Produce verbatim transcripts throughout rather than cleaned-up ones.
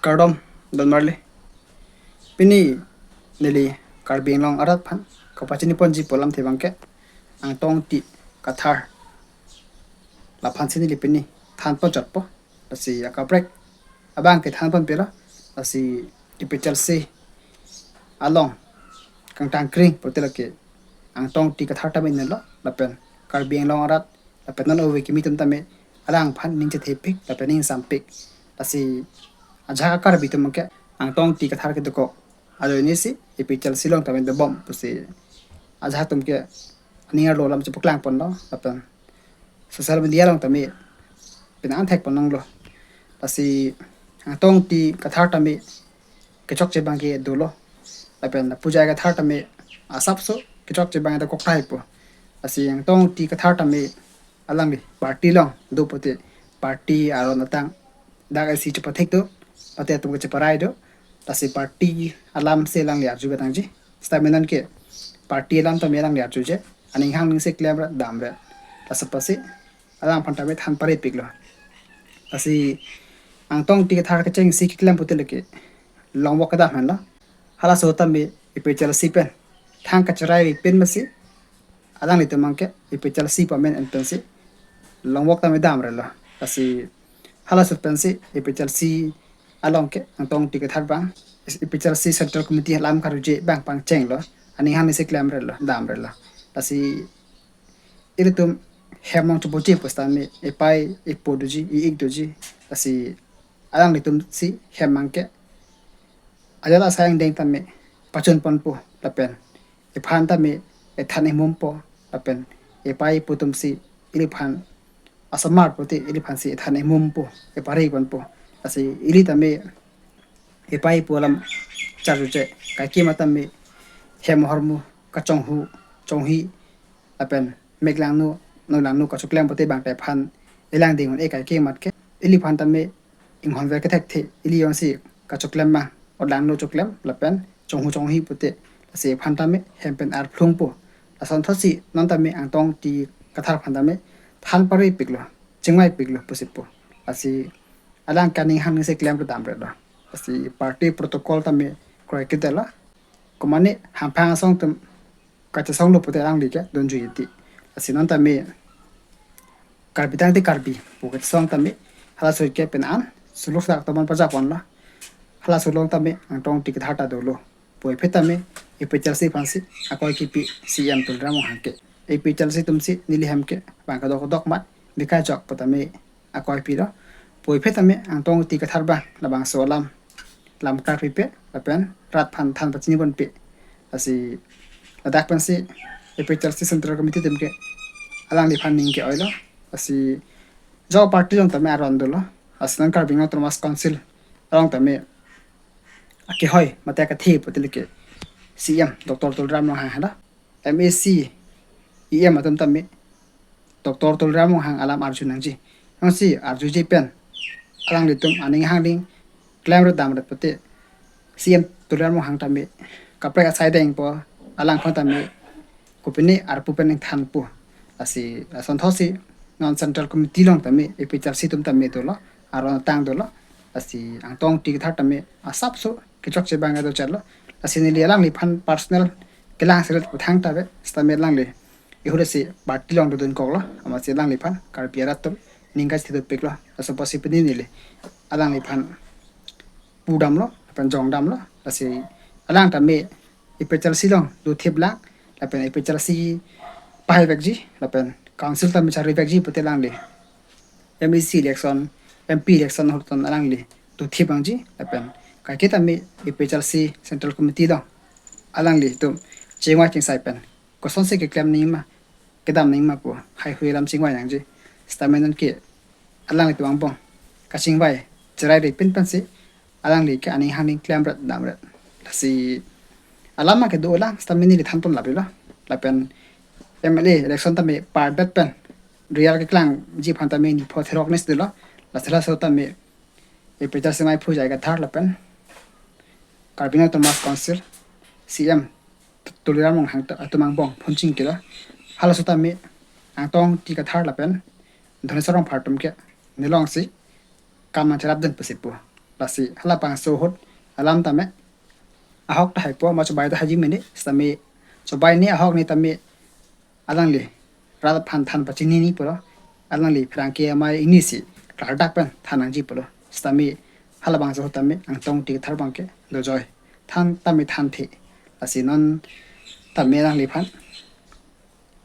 Kardom, don marli. Pini neli Karbi Anglong arat aphan kapachini ponji pu alamthe abangke Angtong Ingti Kathar laphansi neli pini than ponchotpo. Lasi akaprek abangke than ponpelo. Lasi A P H L C along kangtang kring pute lake Angtong Ingti Kathar tame nelo, lapen Karbi Anglong arat lapen non ove kimi atum tame alangphan ning chethepik lapen ning sampik. Lasi ajahak Karbi atum ke Angtong Ingti Kathar kedokok ajoinesi A P H L C along tame dobom pusi ajahak atum ke aning arlo alam chepaklang ponlo, lapen social media along tame pina an thek pon nanglo. Lasi Angtong Ingti Kathar tame kechokche abangke dolo, lapen Pujai Kathar tame asapso kechokche abang dokok tahai po. Lasi Angtong Ingti Kathar tame alangli party along do pute party aron atang dak isi chepathek do, party atum ke cheparai do. Lasi party alamsi alangli arju betangji. Sitame non ke party alam tame alangli arjuje, aning hang ningse klemra damra. Lasi apotsi alangphan tame than parepiklo. Lasi Angtong Ingti Kathar kechengsi keklem pute lake Longvok kedam henlo. Halaso tame A P H L C pen thang kacherai pen masi alanglitum abangke A P H L C pu amen en pensi Longvok tame damrelo. Lasi halaso pensi A P H L C along ke Angtong Ingti Kathar abang A P H L C Central Committee alam karjuje abang pangchenglo, aning hang ningse klemrelo, damrelo. Lasi ilitum hem along chepoji pusitame epei epo doji, e-ik doji. Lasi alanglitumsi hem abangke ajat asai angdeng tame pachun ponpo, lapen ephan tame ethan emumpo, lapen epei epo atumsi iliphan asomar pute iliphansi ethan emumpo, epari ponpo. Lasi ili tame epei epo alam charjuje, kaike matame hem ahormu kachonghu chonghi lapen meklangno nonglangno kachoklem pute abangke ephan elang ding un-e, kaike mat ke iliphan tame inghonver kethekthe, ili jongsi kachoklem ma, odangno choklem lapen chonghu chonghi pute, lasi ephan tame hem pen arphlungpo. Lasonthotsi non tame Angtong Ingti Kathar aphan tame than parepiklo, chingvaipiklo pusi pu. Lasi alang ke aning hang ningse klemra damrelo. Lasi party protocol tame kroikre detlo. Komane hamphang asong atum kachesonglo pute alangli ke dunjui ti. Lasi non tame Karbi tangte Karbi pu kachesong tame halaso ke pina an suluk dak tomon pajak ponlo. Halaso along tame Angtong Ingti Kathar ta dolo. Puvoiphit tame A P H L C aphansi akoi kipi C M Tuliram Ronghang ke. A P H L C atumsi neli hem ke bang kedok kedok mat bika jok pu tame akoi pilo. Puvoiphit tame Angtong Ingti Kathar abang labangso alam lam karpipe lapen rat aphan than pachini ponpe. Lasi ladak pensi A P H L C Central Committee atum ke alangliphan ning ke-oilo. Lasi jo party along tame aron dolo. Lasi non Karbi Anglong Autonomous Council along tame akehoi mate akethe pute lake C M Doctor Tuliram Ronghang henlo. M A C, E M atum tame Doctor Tuliram Ronghang alam arju nangji. Jongsi arjuje pen alanglitum aning hang ning klemra damra pute C M Tuliram Ronghang tame kaprek asai dengpo, alangphan tame kopine arpu pen ning thanpo. Lasi lasonthotsi non Central Committee along tame A P H L C atum tame dolo, aron atang dolo. Lasi Angtong Ingti Kathar tame asapso kechokche abang do charlo. Lasi neli alangliphan personal kelang selet puthang ta ave, sitame alangli ihulesi party along dodunkoklo, amatsi alangliphan Karbi arat atum ning kachethepiklo. Laso apotsi pini neli alangliphan pudamlo lapen jongdamlo. Lasi alang tame A P H L C along dothip lang lapen A P H L C pahaivekji lapen council tame charivekji pute alangli M A C election, M P election ahut alangli dothip nangji lapen kaike tame A P H L C Central Committee along alanglitum chingvai chingsai pen kosonsi keklem nangji ma, kedam nangji ma pu haihui alam chingvai nangji. Sitame non ke alanglitum angbong kachingvai cheraire pin pensi alangli ke aning hang ning klemra damra. Lasi alam ma kedo lang, sitame neli than pon lapilo. Lapen M L A election tame pardet pen real keklangji aphan tame nipho therok nis dolo. Lasi laso tame A P H L C amei Pujai Kathar lapen Karbi Anglong Autonomous Council C M Tuliram Ronghang atum angbong phone chingkilo. Halaso tame Angtong Ingti Kathar lapen Dhaneswar Rongphar atum ke nelongsi kam nangcherapdun pusi pu. Lasi halabangso ahut alam tame ahok tahai po, ma chobai tahai ji mene, sitame chobai ne ahok ne tame alangli rat aphan than pachini ni pulo, alangli pherangke amei inisi klardak pen than nangji pulo. Sitame halabangso ahut tame Angtong Ingti Kathar abangke dojoi, than tame thanthe. Lasi non tame alangliphan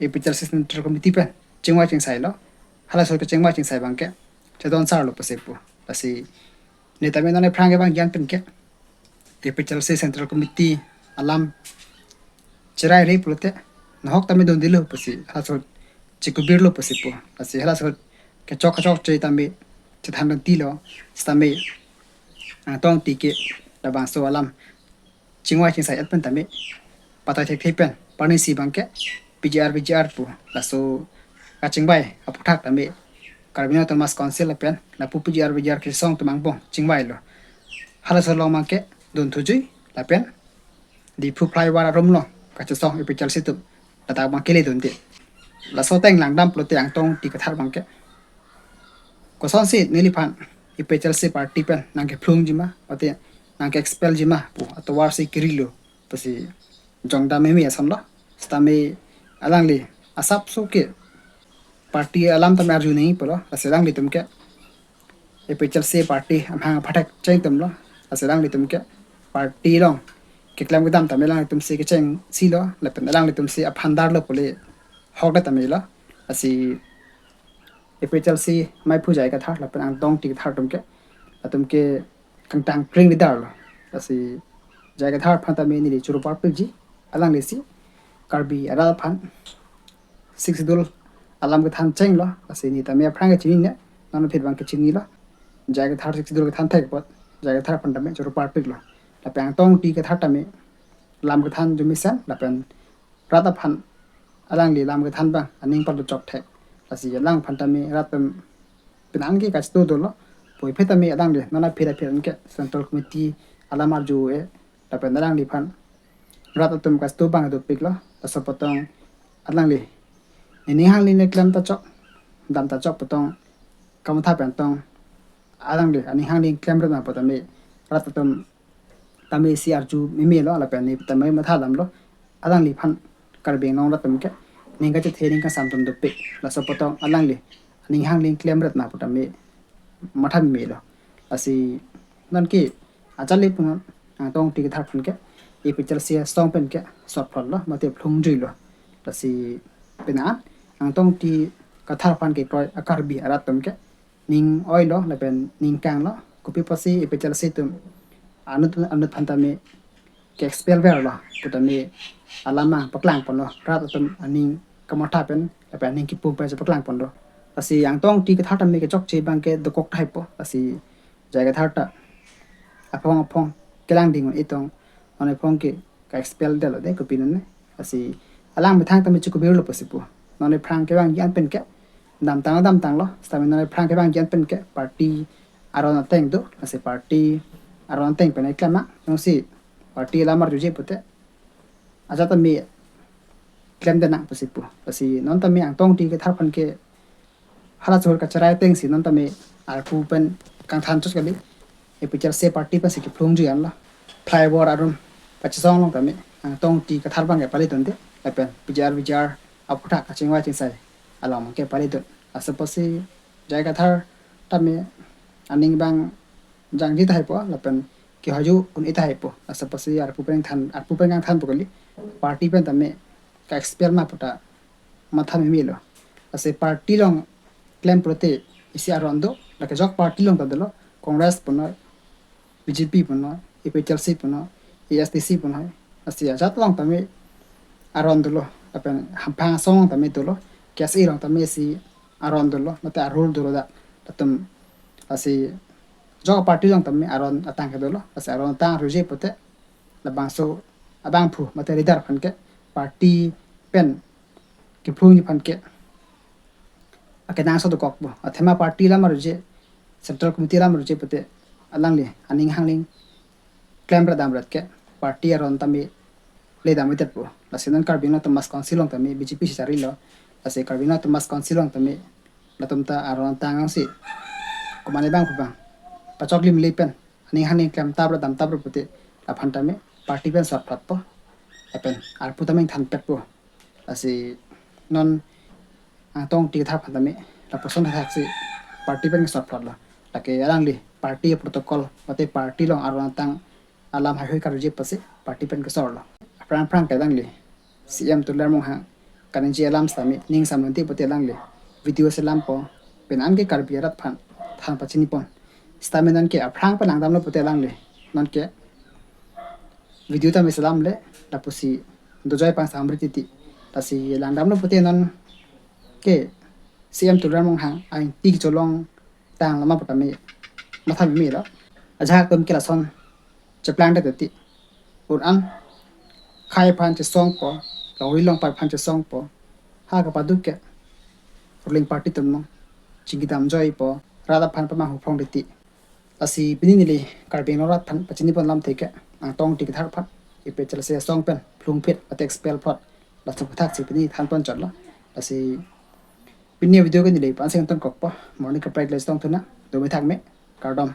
A P H L C Central Committee pen chingvai chingsai lo. Halaso ahut kechingvai chingsai abangke chedon sar lo pusi pu. Lasi ne tame non aphrang kevang yan pen ke A P H L C Central Committee alam cherai re pulote nahok tame dundelo pusi, halaso ahut chikubir lo pusi pu. Lasi halaso ahut kechok kechokche tame chethan dun ti lo, sitame Angtong Ingti ke labangso alam chingvai chingsai et pen tame patai thekthe pen parni isi abangke P G R V G R pu, laso kachingvai aphuthak tame Karbi Anglong Autonomous Council lapen lapu P G R V G R kesong atum angbong chingvai lo. Halaso along abangke dun thuji lapen Diphu flyover arum along kachesong A P H L C atum ladak abang kele dunde. Laso ateng langdam pulote Angtong Ingti Kathar abangke kosonsi neliphan A P H L C party pen nangkephlung ji ma, mate nangke-expel ji ma pu atovar si kiri lo pusi jongdam meme ason lo. Sitame alangli asapso ke party alam tame arju nangji pulo, lasi alanglitum ke A P H L C party amahang aphathek chengtum lo, lasi alanglitum ke party along keklem kedam tame alanglitum si kechengsi lo, lapen alanglitum si aphan dar lo pule ahok det tame lo. Lasi A P H L C amei aphu J I Kathar lapen Angtong Ingti Kathar atum ke, atum ke kangtang kring ridar lo. Lasi J I Kathar aphan tame neli choro parpikji, alangli si Karbi arat aphan Sixth Schedule alam kethan cheng lo, lasi ne tame aphrang kechini ne, non aphi abang kechini lo. J I Kathar Sixth Schedule kethan thek apot, J I Kathar aphan tame choro parpik lo. Lapen Angtong Ingti Kathar tame lam kethan arjumesen, lapen rat aphan alangli lam kethan abang aning pado chok thek. Lasi alangphan tame rat atum penang ke kachito dolo. Puvoiphit tame alangli non aphi aphi an ke Central Committee alam arju-e, lapen alangliphan rat atum kachito abang dopik lo. Laso apotong alangli nening hangli ne klem ta chok, dam ta chok apotong kamatha pen tong alangli aning hangli klem ret ma pu tame rat atum tame isi arju meme lo, lapen ne tame matha dam lo. Alangliphan Karbi Anglong rat atum ke ning kachethe ning kasam atum dopik. Laso apotong alangli aning hangli klem ret ma pu tame matha meme lo. Lasi non ke achali pun Angtong Ingti Kathar aphan ke A P H L C asong pen ke sotphol lo, mate phlungjui lo. Lasi penang Angtong Ingti Kathar aphan kekroi a-Karbi arat atum ke ning oi lo lapen ning kang lo. Kopi apotsi A P H L C atum anut anut aphan tame ke-expel ver lo pu tame alam abang paklang pon lo, rat atum aning kamatha pen lapen aning kipum pen paklang pon lo. Lasi Angtong Ingti Kathar tame kechokche abang ke dokok tahai po. Lasi J I Kathar ta aphong aphong kelang ding un-e tong, non aphong ke ka-expel det lo de, kopi non ne. Lasi alang methang tame chikubir lo pusi pu. Non aphrang kevang yan pen ke dam tang dam tang lo, sitame non aphrang kevang yan pen ke party aron ateng do, lasi party aron ateng pen klem ma, jongsi party alam arjuje pute ajat tame klem det nang pusi pu. Lasi non tame Angtong Ingti Kathar aphan ke halaso ahut kacherai ateng si non tame arpu pen kangthan chot kali. A P H L C party pensi kephlungjui an lo. Flyover arum kachesong along tame Angtong Ingti Kathar abang ke pale dunde, lapen P G R V G R aphuthak kachingvai chingsai along ke pale dun. Laso apotsi J I Kathar tame aning abang jangji tahai po, lapen kehaju un-e tahai po. Laso apotsi arpu pen than, arpu pen kangthan po kali. Party pen tame ka-expel ma pu ta matha meme lo. Lasi party along klem pulote isi aron do, lake ajok party along ta dolo, Congress punoi, B J P punoi, A P H L C punoi, A S D C punoi. Lasi ajat along tame aron dolo, lapen hamphang asong along tame dolo, K S A along tame isi aron dolo, mate a-rule dolo dak latum. Lasi ajok party along tame aron atang ke dolo, lasi aron atang arjuje pute labangso abangphu mate leader aphan ke party pen kephlungji aphan ke akenangsot dokok po. Athema party alam arjuje, Central Committee alam arjuje pute alangli aning hangli klem ret dam ret ke party aron tame le dam vedet po. Lasi non Karbi Anglong Autonomous Council along tame B J P si chari lo. Lasi Karbi Anglong Autonomous Council along tame latum ta aron atang si komatne abangphu abang pachoklim le pen aning haning klem tap ra dam tap ra pute laphan tame party pen sot phat po. Lapen arpu tame than pet po. Lasi non Angtong Ingti Kathar aphan tame lapuson thaksi party pen sot phat lo. Lake alangli party protocol mate party along aron atang alam haihui karjuji pasi party pen kesor lo. Aphrang aphrang ke alangli C M Tuliram Ronghang kaningje alam sitame ning samlonti pute alangli video selam po, pen anke Karbi arat aphan than pachini pon. Sitame nonke aphrang pen langdamlo pute alangli nonke video tame selam le lapusi dojoi pang samri titi. Lasi langdamlo pute nonke C M Tuliram Ronghang aingti kecholong tang lama pu tame matha meme lo. Ajahak atum ke lason cheplang det titi. Un-an khei aphan chesong po, longri longpat aphan chesong po, ha kapaduk ke ruling party atum along chingki damjoi po, rat aphan pamang huphong titi. Lasi pini neli Karbi Anglong arat aphan pachini pon alam theke Angtong Ingti Kathar aphan ipe chelase asong pen phlung phit mate expel phot, laso aputhak si pini than pon chot lo. Lasi pini video ke neli pu-an si ingtonkok po. Morning kaprek le tong thu nang, dome thak me, kardom.